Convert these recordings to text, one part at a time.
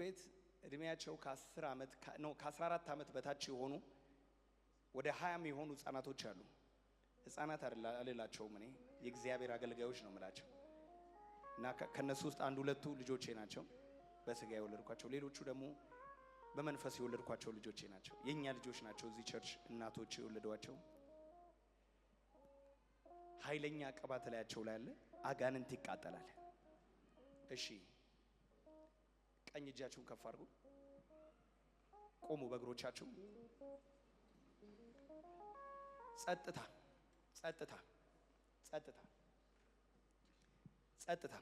ቤት እድሜያቸው ከ10 ዓመት ነው ከ14 ዓመት በታች የሆኑ ወደ 20 የሚሆኑ ህፃናቶች አሉ። ህፃናት አልላቸውም እኔ የእግዚአብሔር አገልጋዮች ነው የምላቸው። እና ከነሱ ውስጥ አንድ ሁለቱ ልጆቼ ናቸው በስጋ የወለድኳቸው፣ ሌሎቹ ደግሞ በመንፈስ የወለድኳቸው ልጆቼ ናቸው። የኛ ልጆች ናቸው። እዚህ church እናቶች የወለዷቸው። ኃይለኛ ቅባት ላያቸው ላይ አለ። አጋንንት ይቃጠላል። እሺ ቀኝ እጃችሁን ከፍ አድርጉ። ቆሙ በእግሮቻችሁ። ጸጥታ፣ ጸጥታ፣ ጸጥታ፣ ጸጥታ።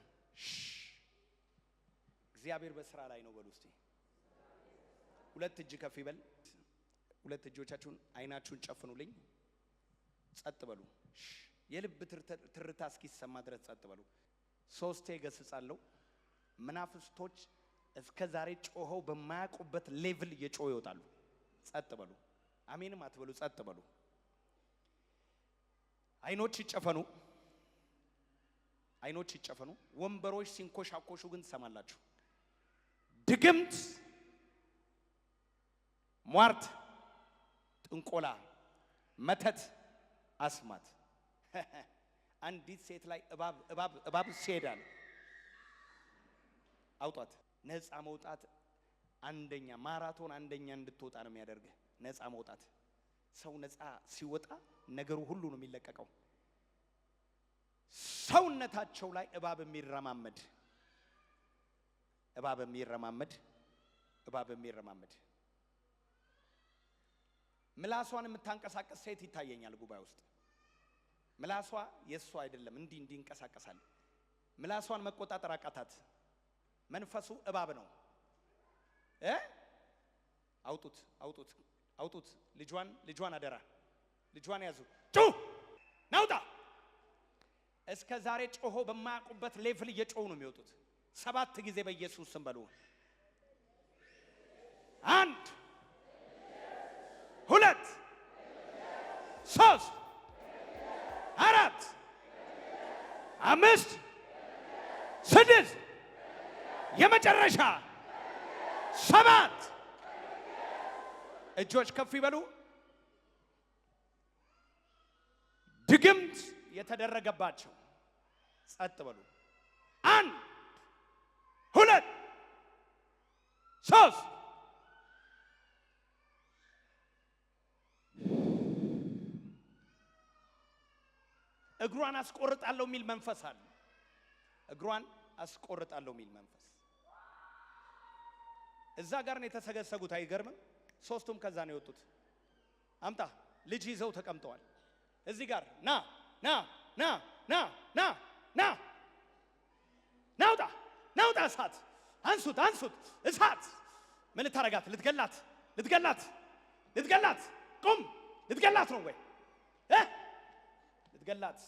እግዚአብሔር በስራ ላይ ነው በሉ እስቲ። ሁለት እጅ ከፍ ይበል። ሁለት እጆቻችሁን አይናችሁን ጨፍኑልኝ። ጸጥ በሉ። የልብ ትርታ እስኪሰማ ድረስ ጸጥ በሉ። ሶስቴ ገስጻለሁ። መናፍስቶች እስከ ዛሬ ጮኸው በማያውቁበት level እየጮሁ ይወጣሉ። ጸጥ በሉ። አሜንም አትበሉ። ጸጥ በሉ። አይኖች ይጨፈኑ። አይኖች ይጨፈኑ። ወንበሮች ሲንኮሻኮሹ ግን ትሰማላችሁ። ድግምት፣ ሟርት፣ ጥንቆላ፣ መተት፣ አስማት። አንዲት ሴት ላይ እባብ እባብ እባብ ሲሄዳል አውጧት። ነፃ መውጣት አንደኛ ማራቶን አንደኛ እንድትወጣ ነው የሚያደርግህ። ነፃ መውጣት ሰው ነፃ ሲወጣ ነገሩ ሁሉ ነው የሚለቀቀው። ሰውነታቸው ላይ እባብ የሚረማመድ እባብ የሚረማመድ እባብ የሚረማመድ ምላሷን የምታንቀሳቀስ ሴት ይታየኛል ጉባኤ ውስጥ። ምላሷ የእሷ አይደለም፣ እንዲህ እንዲህ ይንቀሳቀሳል። ምላሷን መቆጣጠር አቃታት። መንፈሱ እባብ ነው። አውጡት፣ አውጡት፣ አውጡት! ልጇን ልጇን አደራ፣ ልጇን ያዙ። ጩህ ናውጣ! እስከ ዛሬ ጮሆ በማያውቁበት level እየጮሁ ነው የሚወጡት። 7 ጊዜ በኢየሱስ ስም በሉ። 1 2 3 4 5 6 የመጨረሻ 7። እጆች ከፍ ይበሉ። ድግምት የተደረገባቸው ጸጥ በሉ። 1 2 3 እግሯን አስቆርጣለሁ የሚል መንፈስ አለ። እግሯን አስቆርጣለሁ የሚል መንፈስ እዛ ጋር ነው የተሰገሰጉት። አይገርምም? ሶስቱም ከዛ ነው የወጡት። አምጣ ልጅ ይዘው ተቀምጠዋል። እዚህ ጋር ና ና ና ና ና ና ናውጣ ናውጣ! እሳት አንሱት አንሱት! እሳት ምን ልታረጋት? ልትገላት ልትገላት ልትገላት! ቁም! ልትገላት ነው ወይ? ልትገላት?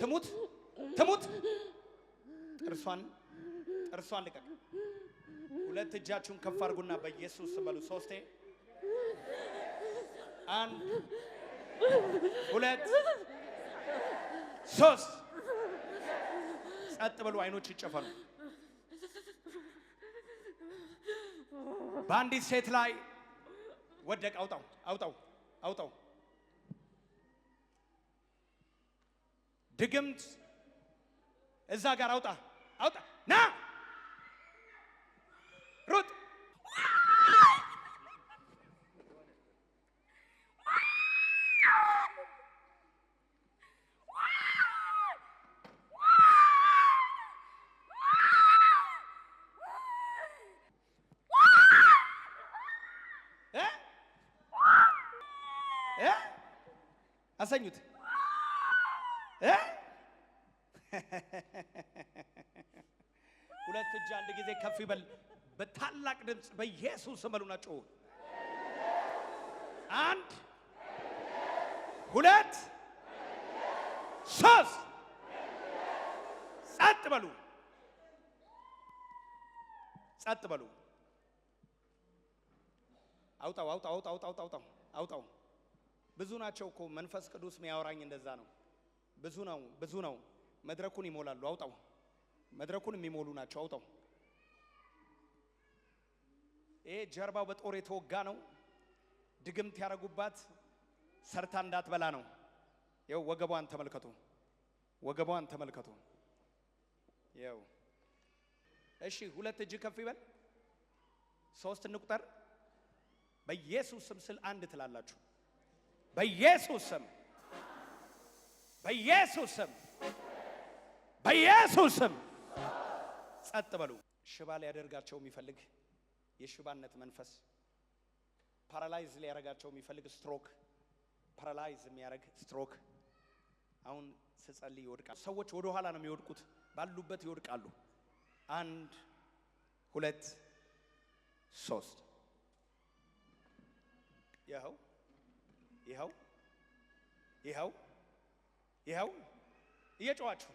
ትሙት ትሙት! ጥርሷን ጥርሷን ልቀቅ። ሁለት እጃችሁን ከፍ አድርጉና በኢየሱስ ስም በሉ። ሶስቴ 1 2 3 ጸጥ በሉ። አይኖች ይጨፈኑ። በአንዲት ሴት ላይ ወደቅ። አውጣው አውጣው አውጣው! ድግምት እዛ ጋር አውጣ አውጣ! ና ሩጥ! አሰኙት። ሁለት እጅ አንድ ጊዜ ከፍ ይበል በታላቅ ድምፅ በኢየሱስ ስም በሉና ጮሁ። 1 2 3 ጸጥ በሉ፣ ጸጥ በሉ። አውጣው አውጣው አውጣው አውጣው አውጣው አውጣው። ብዙ ናቸው እኮ መንፈስ ቅዱስ የሚያወራኝ እንደዛ ነው። ብዙ ነው፣ ብዙ ነው። መድረኩን ይሞላሉ። አውጣው። መድረኩን የሚሞሉ ናቸው። አውጣው። ይሄ ጀርባው በጦር የተወጋ ነው። ድግምት ያረጉባት ሰርታ እንዳትበላ ነው። ይኸው ወገቧን ተመልከቱ፣ ወገቧን ተመልከቱ። ይኸው እሺ፣ ሁለት እጅ ከፍ ይበል። ሶስት እንቁጠር። በኢየሱስ ስም ስል አንድ ትላላችሁ። በኢየሱስ ስም፣ በኢየሱስ ስም፣ በኢየሱስ ስም ጸጥ በሉ። ሽባ ሊያደርጋቸው የሚፈልግ የሽባነት መንፈስ፣ paralyze ሊያደርጋቸው የሚፈልግ stroke፣ paralyze የሚያደርግ ስትሮክ አሁን ስጸልይ ይወድቃል። ሰዎች ወደ ኋላ ነው የሚወድቁት፣ ባሉበት ይወድቃሉ። አንድ፣ ሁለት፣ ሶስት። ይኸው፣ ይኸው፣ ይኸው፣ ይኸው፣ እየጮኻችሁ፣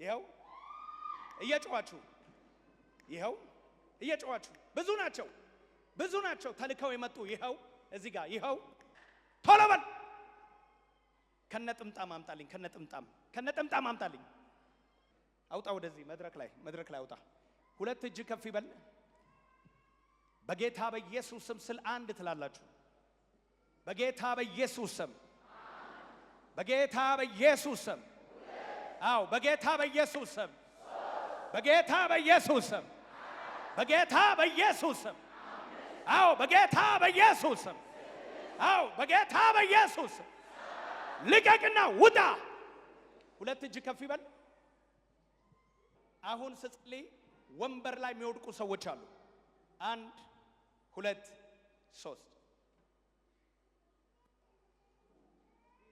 ይኸው እየጮኻችሁ፣ ይኸው እየጮኻችሁ። ብዙ ናቸው፣ ብዙ ናቸው ተልከው የመጡ። ይኸው እዚህ ጋር ይኸው። ቶሎ በል፣ ከነጥምጣም አምጣልኝ፣ ከነጥምጣም፣ ከነጥምጣም አምጣልኝ። አውጣ ወደዚህ መድረክ ላይ፣ መድረክ ላይ አውጣ። ሁለት እጅ ከፍ ይበል። በጌታ በኢየሱስ ስም ስል አንድ ትላላችሁ። በጌታ በኢየሱስ ስም፣ በጌታ በኢየሱስ ስም፣ አዎ በጌታ በኢየሱስ ስም፣ በጌታ በኢየሱስ ስም፣ በጌታ በኢየሱስ ስም፣ አዎ በጌታ በኢየሱስ ስም፣ አዎ በጌታ በኢየሱስ ስም ልቀቅና ውጣ። ሁለት እጅ ከፍ ይበል። አሁን ስጸልይ ወንበር ላይ የሚወድቁ ሰዎች አሉ። አንድ፣ ሁለት፣ ሶስት።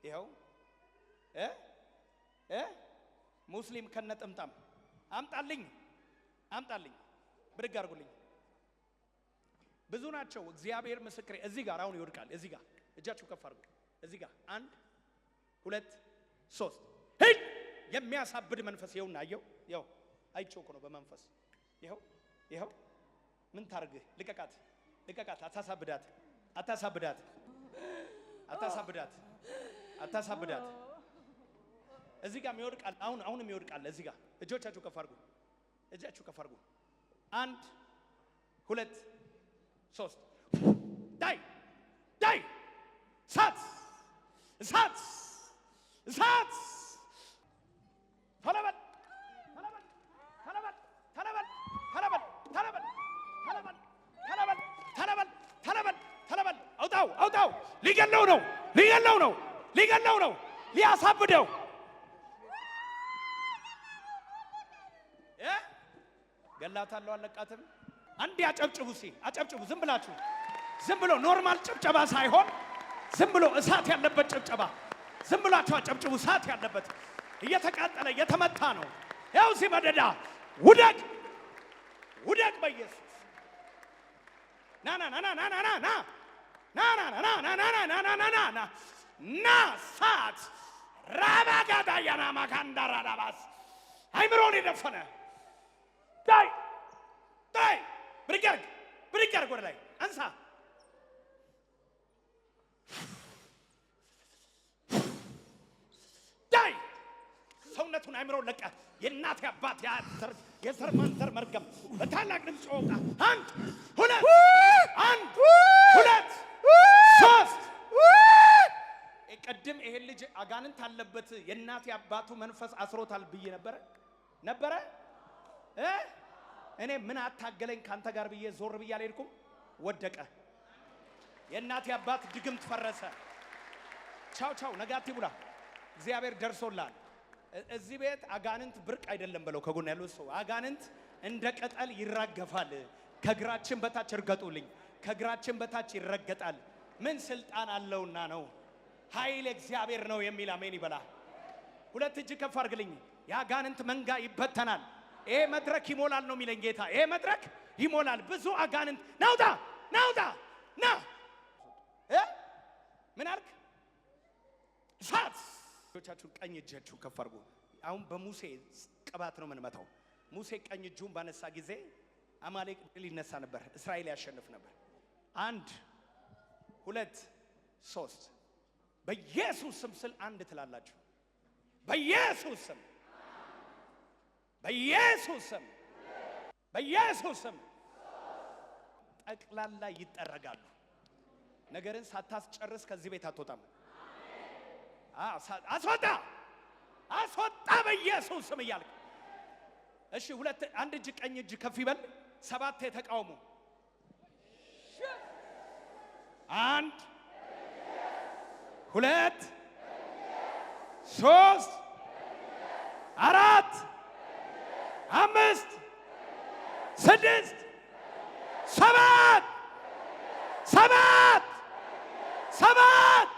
ይኸው እ እ ሙስሊም ከነጥምጣም አምጣልኝ፣ አምጣልኝ፣ ብድግ አድርጉልኝ። ብዙ ናቸው። እግዚአብሔር ምስክሬ። እዚህ ጋር አሁን ይወድቃል። እዚህ ጋር እጃችሁ ከፍ አድርጉ። እዚህ ጋር አንድ፣ ሁለት፣ ሶስት። ሂድ! የሚያሳብድ መንፈስ ይኸውና፣ አየው፣ ይኸው አይቼው እኮ ነው በመንፈስ። ይኸው፣ ይኸው ምን ታርግህ? ልቀቃት፣ ልቀቃት! አታሳብዳት፣ አታሳብዳት፣ አታሳብዳት፣ አታሳብዳት። እዚህ ጋር ይወድቃል። አሁን አሁንም ይወድቃል። እዚህ ጋር እጆቻችሁ ከፍ አድርጉ። እጃችሁ ከፍ አድርጉ። አንድ፣ ሁለት፣ ሶስት። ዳይ፣ ዳይ! እሳት፣ እሳት፣ እሳት! ቶሎ በል፣ ቶሎ በል፣ ቶሎ በል፣ ቶሎ በል፣ ቶሎ በል፣ ቶሎ በል፣ ቶሎ በል፣ ቶሎ በል፣ ቶሎ በል፣ ቶሎ በል፣ ቶሎ በል! አውጣው፣ አውጣው! ሊገለው ነው፣ ሊገለው ነው፣ ሊገለው ነው፣ ሊያሳብደው። ገላታለሁ፣ አለቃትም። አንዴ አጨብጭቡ፣ እስኪ አጨብጭቡ። ዝም ብላችሁ፣ ዝም ብሎ normal ጭብጨባ ሳይሆን ዝም ብሎ እሳት ያለበት ጭብጨባ፣ ዝም ብላችሁ አጨብጭቡ። እሳት ያለበት፣ እየተቃጠለ እየተመታ ነው። ያው እዚህ መደዳ ውደቅ፣ ውደቅ በኢየሱስ። ና፣ ና፣ ና፣ ና፣ ና፣ ና፣ ና፣ ና፣ ና፣ ና፣ ና፣ ና፣ ና፣ ና፣ ና፣ ና፣ ና፣ ና፣ ሳት ራባጋዳ ያና ማካንዳራዳባስ አይምሮን የደፈነ ዳይ፣ ዳይ! ብድግ አድርግ፣ ብድግ አድርግ፣ ወደ ላይ አንሳ። ዳይ! ሰውነቱን አይምሮን ለቀ። የእናት አባት የዘር ማንዘር መርገም በታላቅ ድምፅ ወጣ። አንድ፣ ሁለት፣ አንድ፣ ሁለት፣ ሶስት። ቅድም ይሄን ልጅ አጋንንት አለበት፣ የእናት አባቱ መንፈስ አስሮታል ብዬ ነበረ ነበረ እ እኔ ምን አታገለኝ ካንተ ጋር ብዬ ዞር ብዬ አልሄድኩም። ወደቀ። የእናቴ አባት ድግምት ፈረሰ። ቻው ቻው፣ ነጋቲ ቡላ። እግዚአብሔር ደርሶላል። እዚህ ቤት አጋንንት ብርቅ አይደለም በለው ከጎን ያለው ሰው። አጋንንት እንደ ቅጠል ይራገፋል። ከእግራችን በታች እርገጡልኝ። ከእግራችን በታች ይረገጣል። ምን ስልጣን አለውና ነው? ኃይል እግዚአብሔር ነው የሚል አሜን ይበላ። ሁለት እጅ ከፍ አድርግልኝ። የአጋንንት መንጋ ይበተናል። ይሄ መድረክ ይሞላል ነው የሚለኝ ጌታ። ይሄ መድረክ ይሞላል። ብዙ አጋንንት ናውጣ፣ ናውጣ፣ ና። ምን አልክ? እሳት! እጆቻችሁን ቀኝ እጃችሁን ከፍ አድርጉ። አሁን በሙሴ ቅባት ነው የምንመታው። ሙሴ ቀኝ እጁን ባነሳ ጊዜ አማሌቅ ድል ይነሳ ነበር፣ እስራኤል ያሸንፍ ነበር። አንድ፣ ሁለት፣ ሶስት። በኢየሱስ ስም ስል አንድ ትላላችሁ። በኢየሱስ ስም፣ በኢየሱስ ስም፣ በኢየሱስ ስም። ጠቅላላ ይጠረጋሉ። ነገርን ሳታስጨርስ ከዚህ ቤት አትወጣም። አስወጣ አስወጣ በኢየሱስ ስም እያልክ። እሺ፣ ሁለት አንድ እጅ ቀኝ እጅ ከፍ ይበል። ሰባት የተቃውሞ። አንድ፣ ሁለት፣ ሶስት፣ አራት፣ አምስት፣ ስድስት፣ ሰባት፣ ሰባት፣ ሰባት።